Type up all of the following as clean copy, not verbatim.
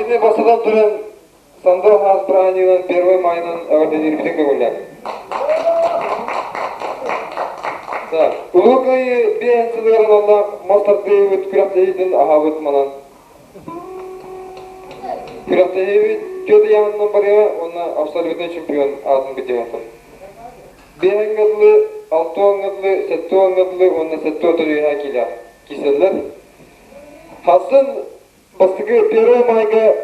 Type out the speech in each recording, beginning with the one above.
Эһигини бастатан туран Сандал Хаас бырааһынньыгынан Первый Майынан эҕэрдэлиирбитин көҥүллээн. Так, Улуу Кыайыы биэһин сылыгар аналлаах мас тардыһыыбыт күрэхтэһиитин аһаабыт манан. Күрэхтэһиибит түөрт ыйааһынынан барыаҕа уонна абсолютнай чемпион аатын битиэхтэн. Биэһиҥҥэ дылы, алтыаҥҥа дылы, сэттиэҥҥэ дылы уонна сэттиэ үөһээ киилээх киирсэллэр. Хассын бастакы Первый майга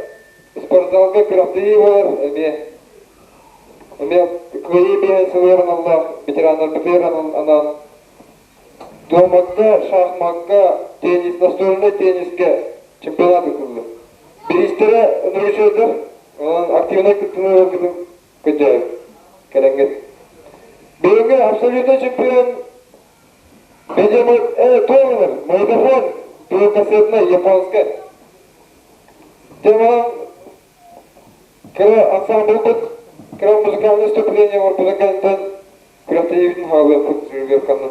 спортзалга күрэхтэһии буолар эмиэ. Эмиэ кыайыы биэһин сылыгар аналлаах ветераннарбытыгар анаан дуобакка, шахмакка, теннис, настольнай теннискэ чемпионат ыытыллар. Бириистэрэ ынырык онон активнай кыттыыны ыларгытын көрдөһөбүт. Кэлэҥҥит. Бүгүҥҥү абсолютнай чемпион Видимо, доллар, магнитофон, двухкассетный, японская. Теманан кыра ансамблбыт, кыра музыкальное выступление оҥорбутун кэнниттэн күрэхтэһиибитин хаалыахпыт жеребьевканы.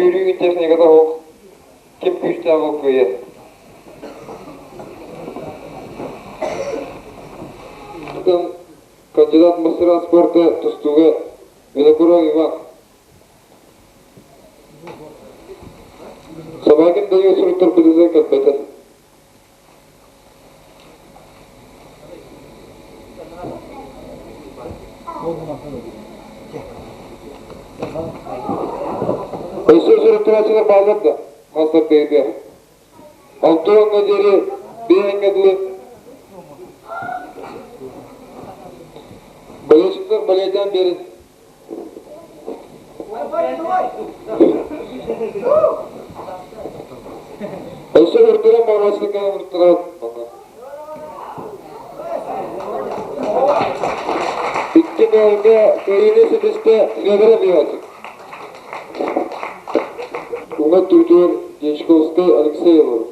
Сүүрүү техниката суох, ким күүстээх ол кыайар. Оттон кандидат мастера спорта тустууга Винокуров Иван. Собакин дойду суруттарбытыгар кэлбэтэ. Өссө суруттарааччылар бааллар да, мастар бэйдиэ. Алтыаҥҥа диэри биэһэҥҥэ дылы болельщиктар бэлиэтээн биэрин. Өссө үрдүрэн баҕарасыга уртарат Икки нөлгэ кыайыыны ситистэ Федоров Иосиф. Уҥа түүтүгэр Дьячковскай Алексей олорор.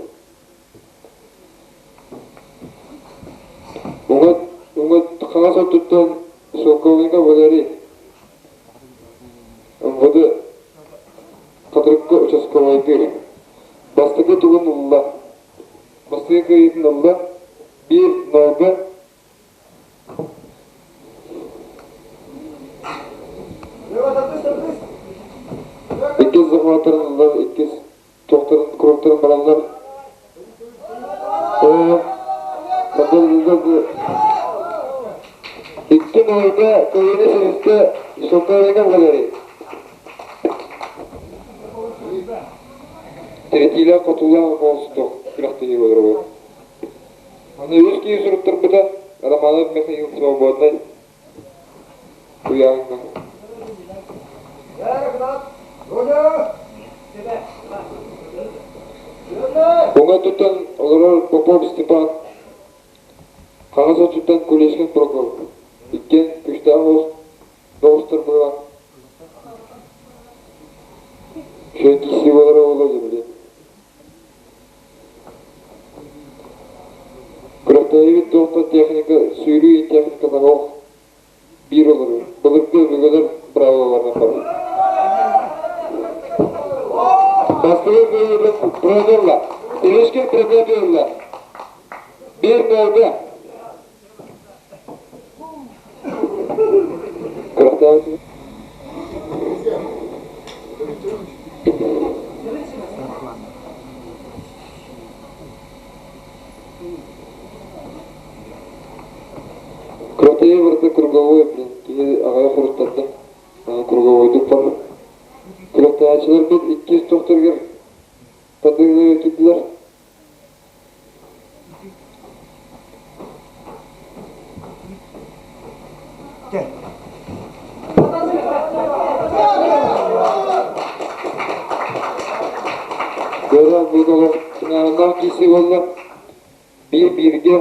Уҥа, уҥа хаҥас өттүттэн Шелковников Валерий. МВД Хатырыкка участковайдыыр. Бастакы тугун ылла. Бастакы кыайыытын ылла. Биир нолга Иккис захваттарын ыллар, иккис тохторун, кругтарын бараллар. Оо, Икки нолга кыайыыны ситистэ Шелковников Валерий. Тиритиилээх хотуулаах оҕустук күрэхтэһии буолар. Аны үс киһи суруттарбыта Романов Михаил Свободный Куйааҥҥа. Уҥа тутан олорор Попов Степан, хаҥас өттүттэн Кулешкин Прокоп. Иккиэн күүстээх оҕус доҕустар быһа Үчүгэй киһи буолара буолуо дьэ Күрэхтэһиибит туохта техника, сүүрүү техниката суох биир олорор. Былыргы өбүгэлэр быраабылаларынан барар. Бастакы кыайыытын Прокопьевла, Иришкин Прокопьевла. Биир нолга. Күрэхтэһиибит Кратые барыта круговой, блин, киһи аҕайа хоруттарда. Круговойдук бар. Күрэхтэһээччилэрбит иккис тохторугар тардыһыылары өтүдүлэр. Көрө бу тыҥааһыннаах киирсии буолла. Биир-бииргэ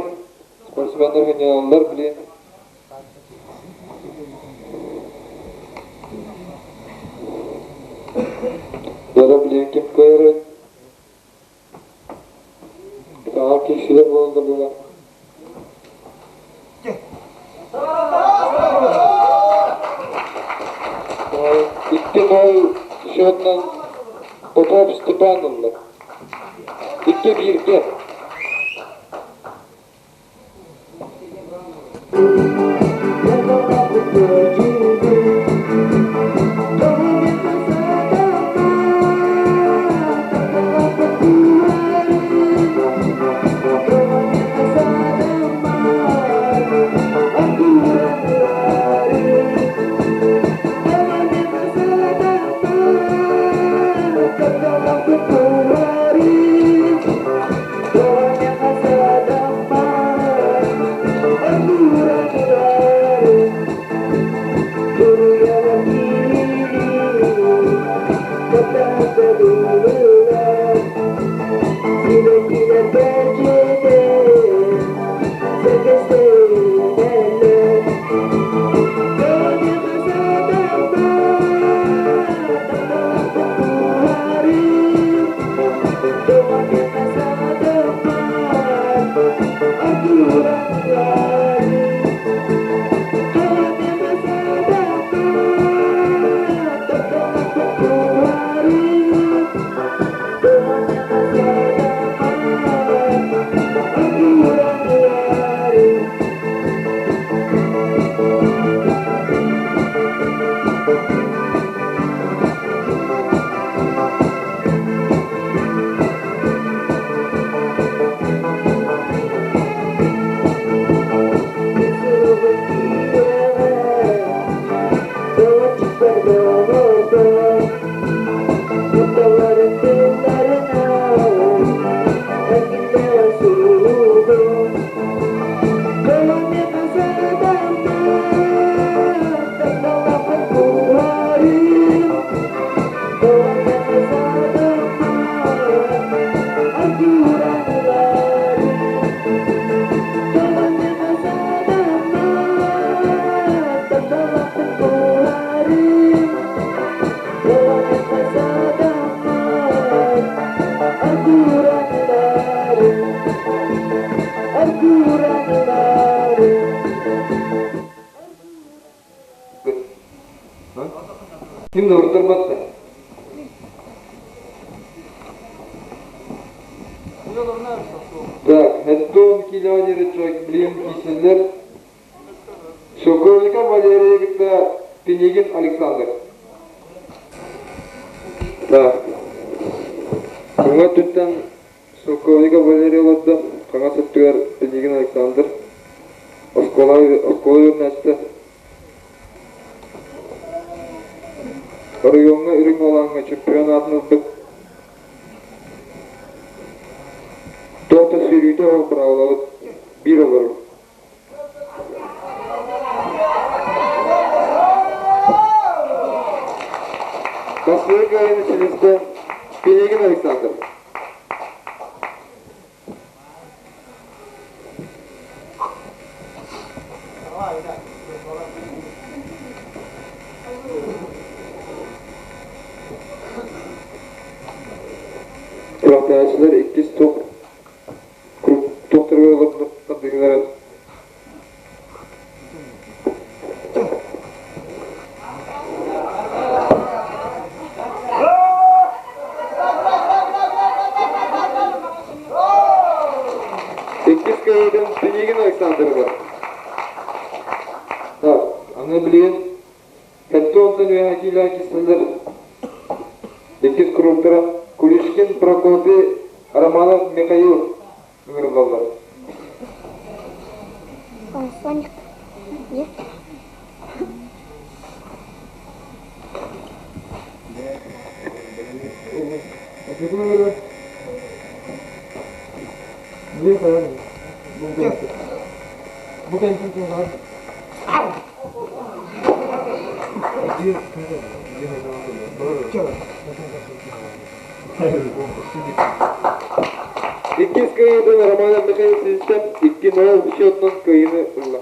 спортсменнар хынньаналлар билин. Дьоро билин ким кыайарын Саҥа киирсилэр буолла буолан. Икки ноль счетынан Попов Степан ылла. Икки бииргэ. Ким да урдурбат да. Так, Хеттон Килянер Блин Киселлер, Сокольников Валерий кытта Пинигин Александр. Так, Хаҥа өттүттэн Сокольников Валерий олордо, хаҥас өттүгэр Пинигин Александр. Оскуола, оскуола үөрэнээччитэ. Оройуоҥҥа Үрүҥ Уолаҥҥа чемпион аатын ылбыт. Туох да сүүрүүтэ ол быраҕыллыбыт биир олорор. Бастакы кыайыыны ситистэ Пинигин Александр. Күрэхтэһээччилэр иккис туох туохтарыгар олордулар Иккис кыайыытын Пинигин Александрыгар. Так, аны билигин Кэтти онтон үөһэ киилээх кистэллэр иккис куруктара Куличкин Прокопий, Романов Михаил ыҥырыллаллар. Соник. Нет. Иккис кыайыытын Романов Михаил Сизитов 2-0 счетунан кыайыыны ылла.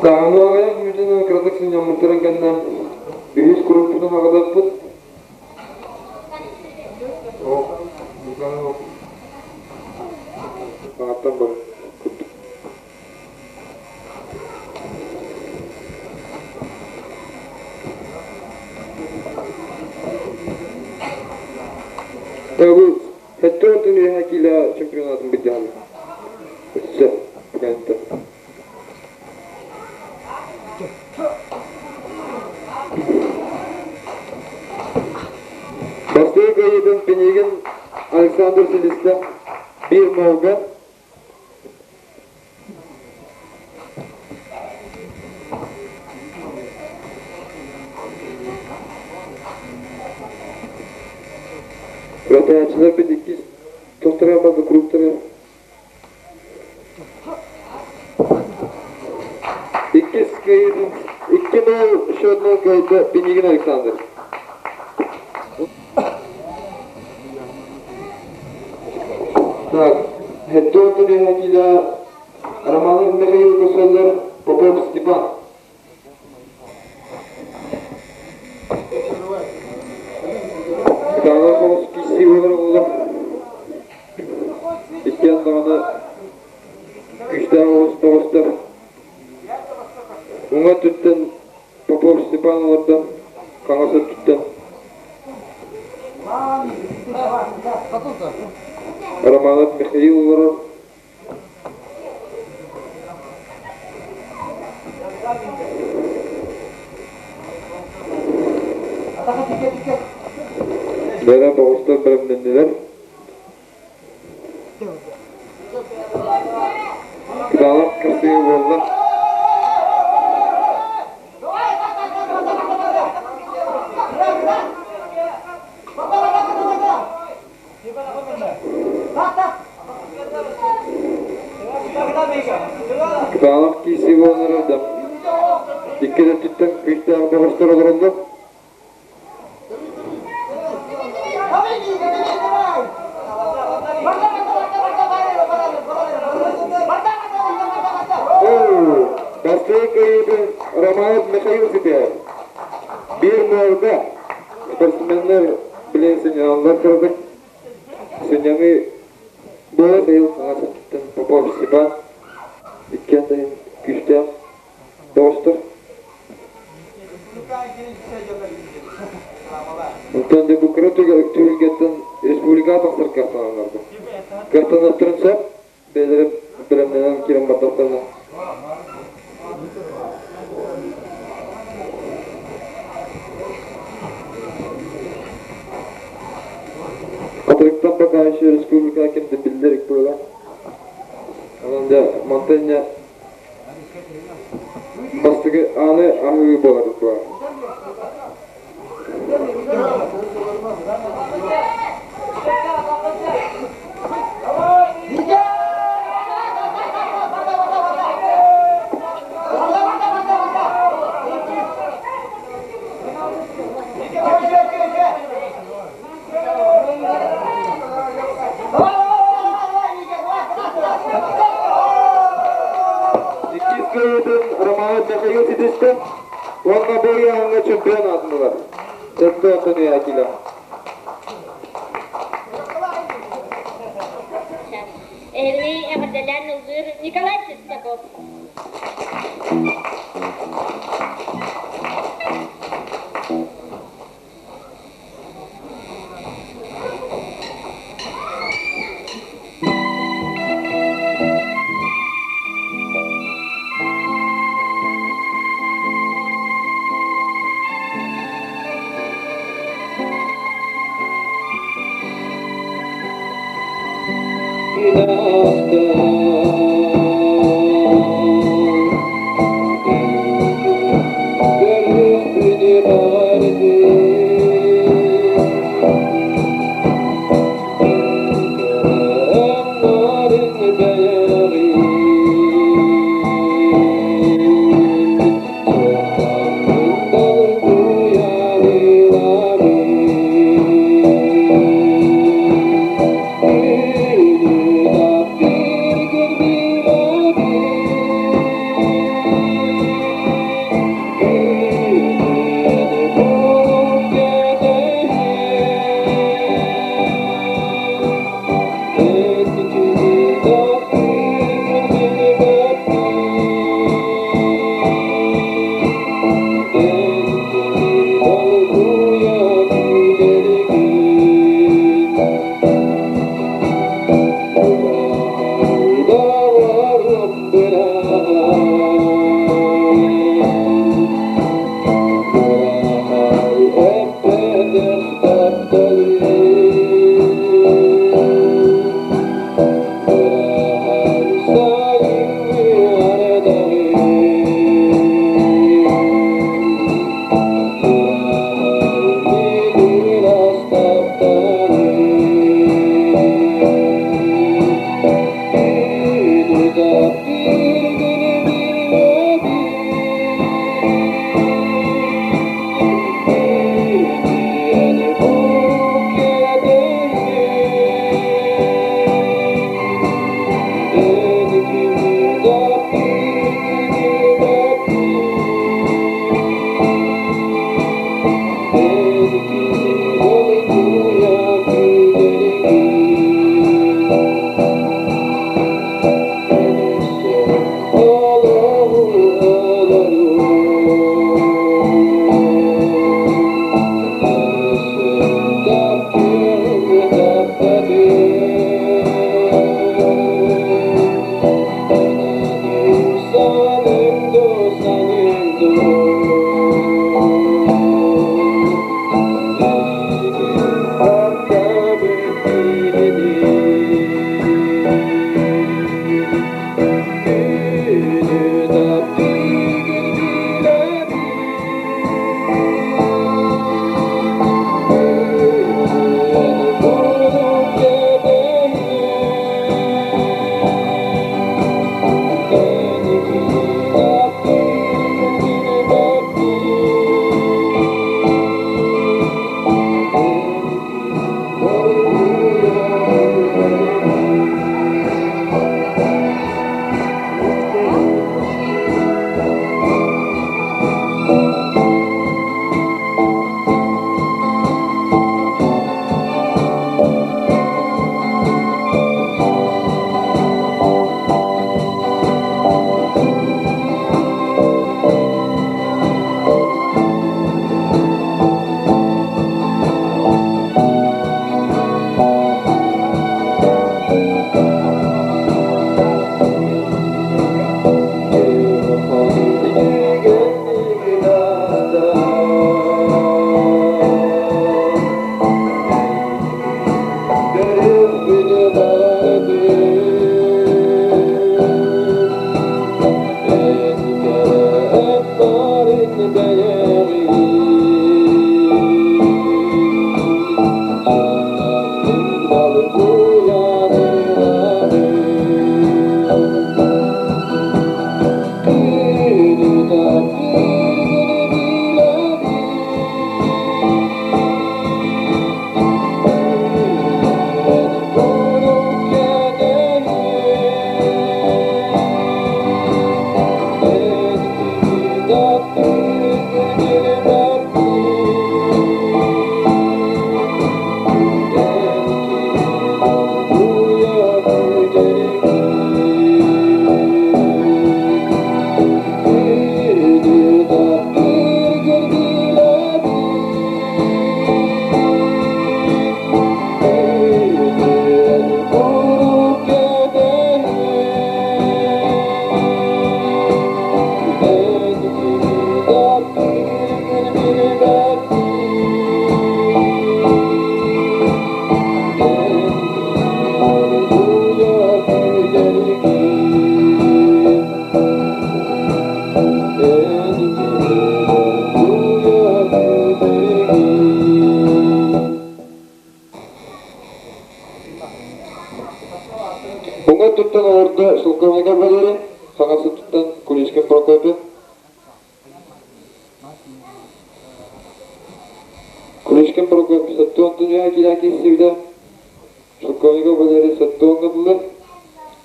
Таһымыаҕайах мүнүүтүнэн кыратык сынньаммыттарын кэннэ үһүс куруппутун аҕалыахпыт. Саҥаттан бар курдук. Бу 70 үөһэ киилэ чемпионатын билдиһаллар. Өссө бүгэнтэ. Бастакы кыайыытын Пинигин Александр Селистов биир молга Ратааччыларбыт иккис тохторо база круптары Иккис кыайыытын 2-0 счетунан кыайда Пинигин Александр. Так, Хеттон Михаила Романов Михаил Косоллар, Попов Степан. Кытаанах оҕус киирсии буолар буолла. Иккиэн даҕаны күүстээх оҕус тоҕустар. Уҥа өттүттэн Попов Степан олордо, хаҥас өттүттэн Романов Михаил олорор. Бэрэ боҕустар бэлэмнэннилэр. Кытаанах кырсыы буолла. Кытаанах киирсии буолан эрэр да, икки өттүттэн күүстээх бөҕөстөр олороллор. Бастакы Бастакы кыайыытын Романов Михаил ситиһэр. Биир нуолга спортсменнар билин сынньаналлар кырдык. Сынньаныы буола Михаил хаҥас өттүттэн Попов Степан иккиэн да иһин күүстээх доҕостор. Онтон дьэ бу кыра түһүлгэттэн республикаҕа тахсар кыахтаналлар. Кыахтаныахтарын сөп, бэйэлэрэ бэлэмнэнэн киирэн бардахтарына. Хатырыктан пока еще республика ким да биллэр было. Онон дьэ мантан инньэ бастакы ааны аһыы буолар буолар. Иккис кыайыытын Романов Михаил ситистэ уонна бу ыйааһыҥҥа чемпион аатын ылар. 74 кило. Эһигини эҕэрдэлээн ыллыыр Николай Шестаков. Шелковников Валерий, хаҥас өттүттэн Куличкин Прокопий. Куличкин Прокопий сэттэ дүнүйэ киирэн киирсибитэ. Шелковников Валерий сэттэ уоҥҥа дылы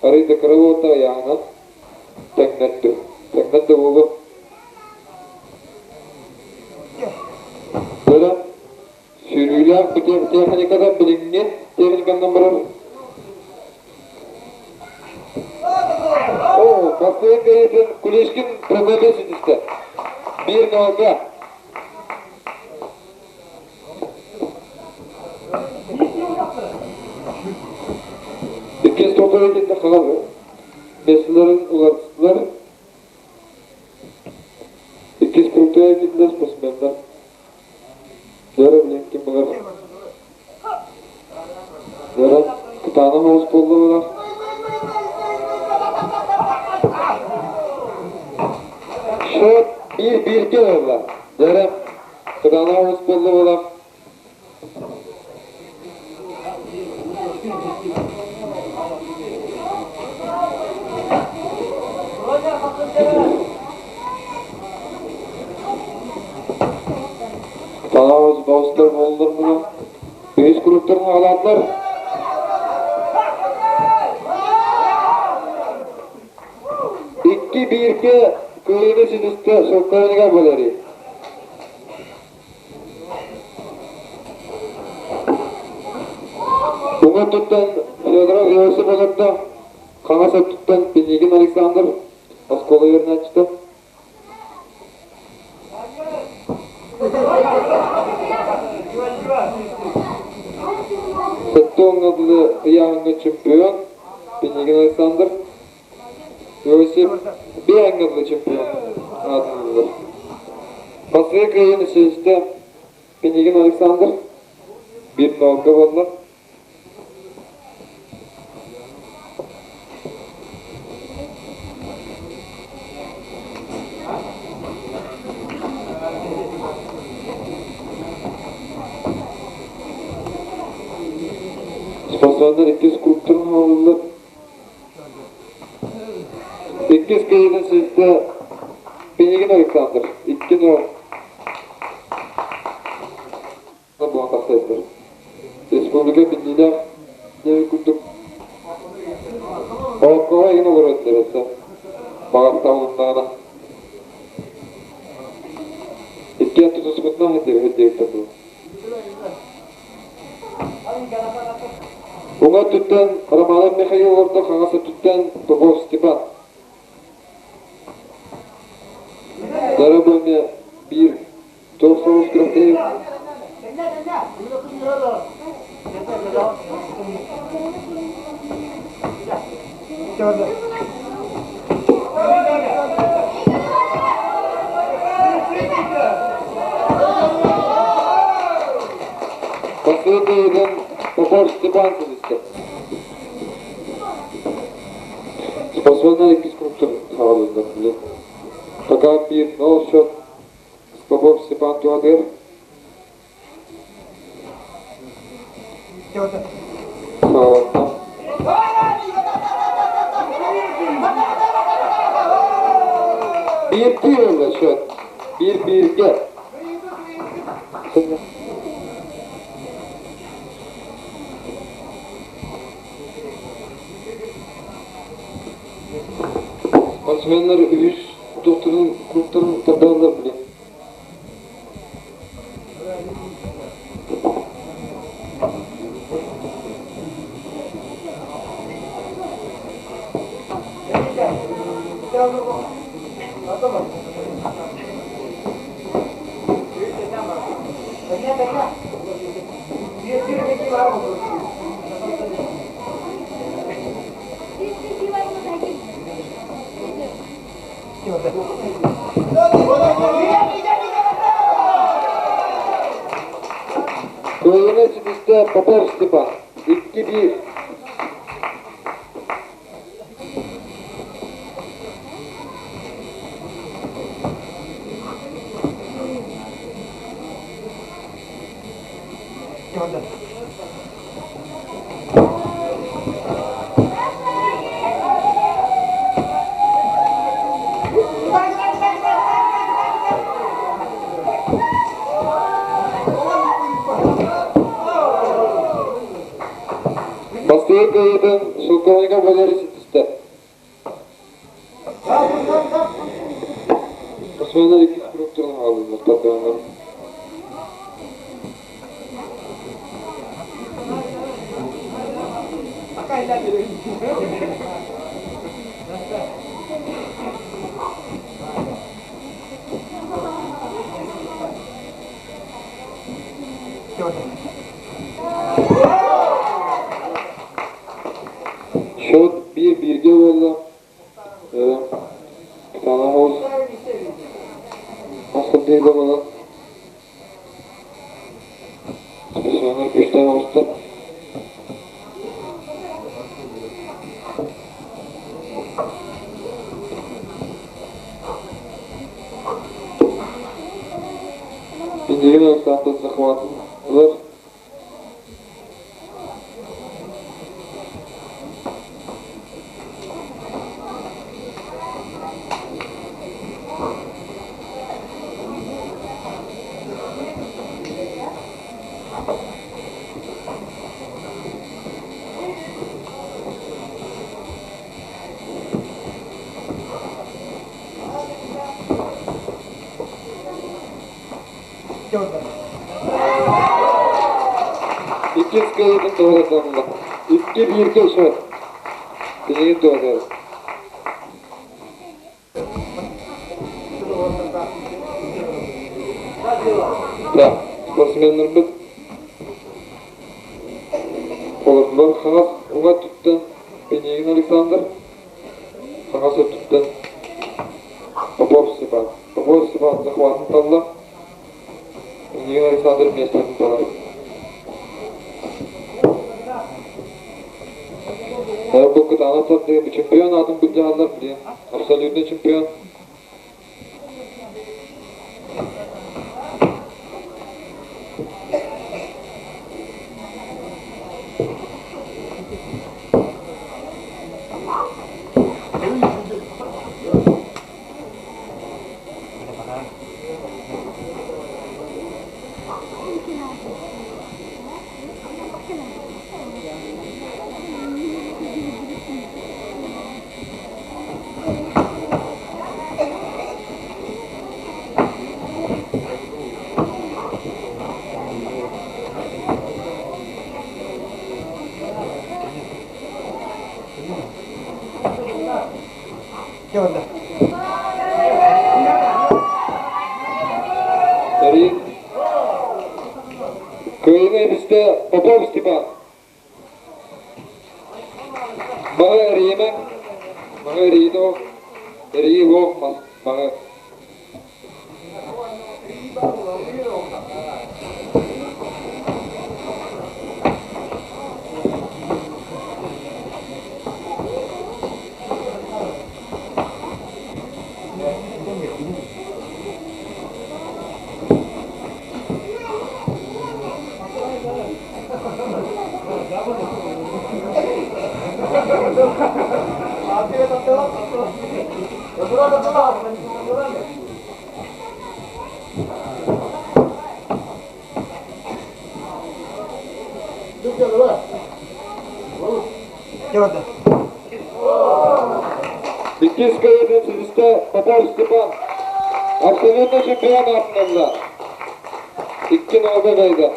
арый да кыра уолта ыйааһынан тэҥнэрдэ. Тэҥнэрдэ буолуо. Дөрө Сүүрүүлээх техниката билиҥҥи техниканан барар. О, бастакы кыайыытын Кулишкин Прокопий ситистэ. Биир нолга. Иккис турда кытта хаҕал бэсилэрин уларыстылар. Иккис крутой киттилэр спортсменнар. Дьара билин ким булар? Дьара кытаанах оҕус буолла Счет биир-бииргэ буолла. Дьара кытаанах оҕус буолла Таҕаҕыз баҕыстар буоллар була. Үһүс куруктарын аҕалаатылар. Икки бииргэ кыайыыны ситистэ Шелковников Валерий. Уҥа өттүттэн Федоров Иосиф олордо, хаҥас өттүттэн Пинигин Александр, оскуола үөрэнээччитэ. Сэттэ уоҥҥа дылы ыйааһыҥҥа чемпион Пинигин Александр, Иосиф биэһэҥҥэ дылы чемпион аатын ыллылар. Бастакы кыайыыны ситистэ Пинигин Александр, биир нолга буолла. Спортсменнар иккис кубтарын хаалыллар. Иккис кыайыытын ситистэ Пинигин Александр, 2-0. Буолан тахсыахтар. Республика биллиилээх диэбит курдук Ооккоҕо игин олорор этилэр өссө. Баҕар табылыннаҕына. Иккиэн тутуспутунан диэбит диэбиттэр дуу. Уҥа өттүттэн Романов Михаил олордо, хаҥас өттүттэн Попов Степан. Дара бу биир туох соҕус күрэхтэһии. Бастакы Попов Степан сылдьыста. Спортсменнар иккис кругтар хаалыллар. Пока биир нол счет Попов Степан туһатыгар. Биир-биир ылла счет. Биир-бииргэ. Спортсменнар үһүс докторын клубтарын тардааллар биле. Кыайыыны ситистэ Попов Степан. 2-1. кыайыытын Шелковников Валерий ситистэ. Спортсменнар иккис кругтарын хааллылар тардыһаннар. Счет биир-бииргэ буолла. Кытаанах уол хас бииргэ буолан спортсменнар күүстээх оҕустар. Пиндигин Александр захватын ылар. Иккис кыайыытын туһугар Икки бииргэ счет. Билигин туһатар. Да, спортсменнарбыт олордулар хаҥас уҥа өттүттэн Пенегин Александр, хаҥас өттүттэн Попов Степан. Попов Степан захватын талла, Пенегин Александр миэстэтин талар. Бу кытаанах тардыы чемпион аатын былдьаһаллар билиэн абсолютный чемпион. Старик Кыайыыны эбистэ Попов Степан. Маҕа эрийимэ, маҕа эрийиитэ ох, эрийии уох маҕа. Иккис кыайыытын ситистэ Попов Степан. Абсолютно чемпион аатынан ылла. Икки нолга кыайда.